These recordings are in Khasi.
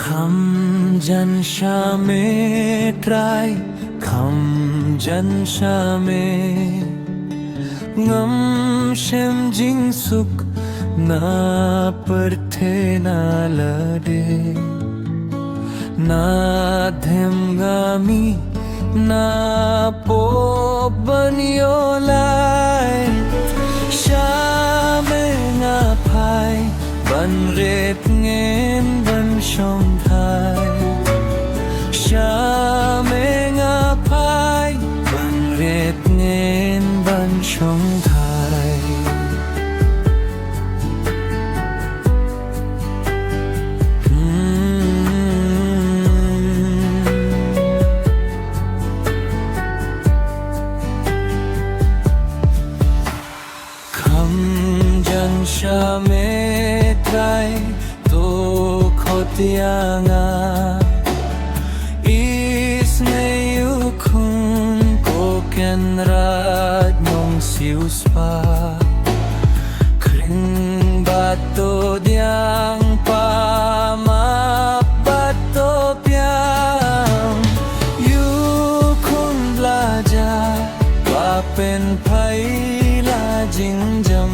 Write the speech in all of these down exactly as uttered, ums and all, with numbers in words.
Kham jan sha me Trai, kham jan sha me. Ngam shem jingsuk na pyrthei na lade. Na them nga mih na pop ban ïoh lait. Sha me nga phai ban rit ngin ban shong thai. Sha me nga phai ban rit ngin ban shong thai. Hmm. Kham jan sha me Trai, to khot ïa nga. Isynei u khun ko Kynrad Nongsiewspah. Khring bad to diang, pam ap bad to piam. Ïa u khun Blai Jah ba pynphai la jingjam.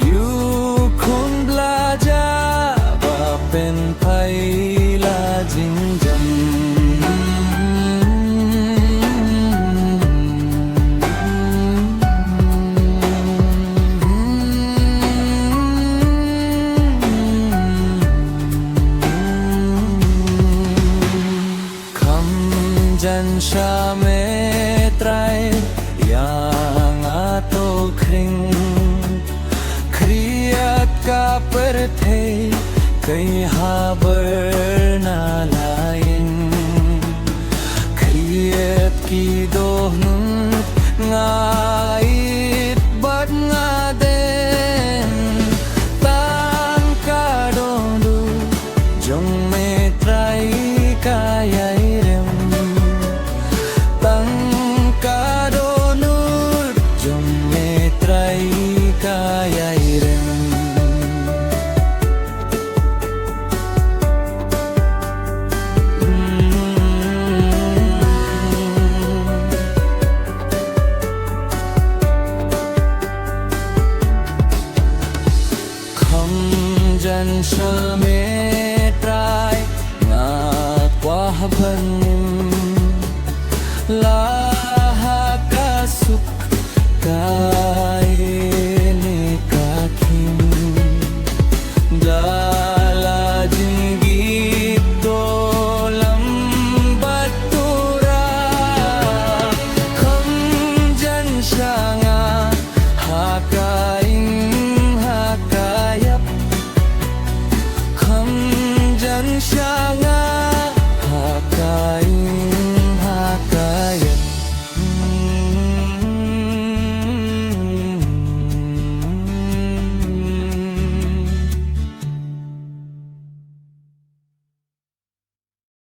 Ïa u khun Blai Jah ba pynphai la jingjam. Kham jan sha me Trai, ïa nga to khring. Khriat ka pyrthei, kai habar na la ïeng. Khriat ki dohnud, nga ïeit bad nga den. Tang ka dohnud jong me Trai ka ïai rem. Tang ka dohnud jong me Trai ka ïai rem. Kham jan sha me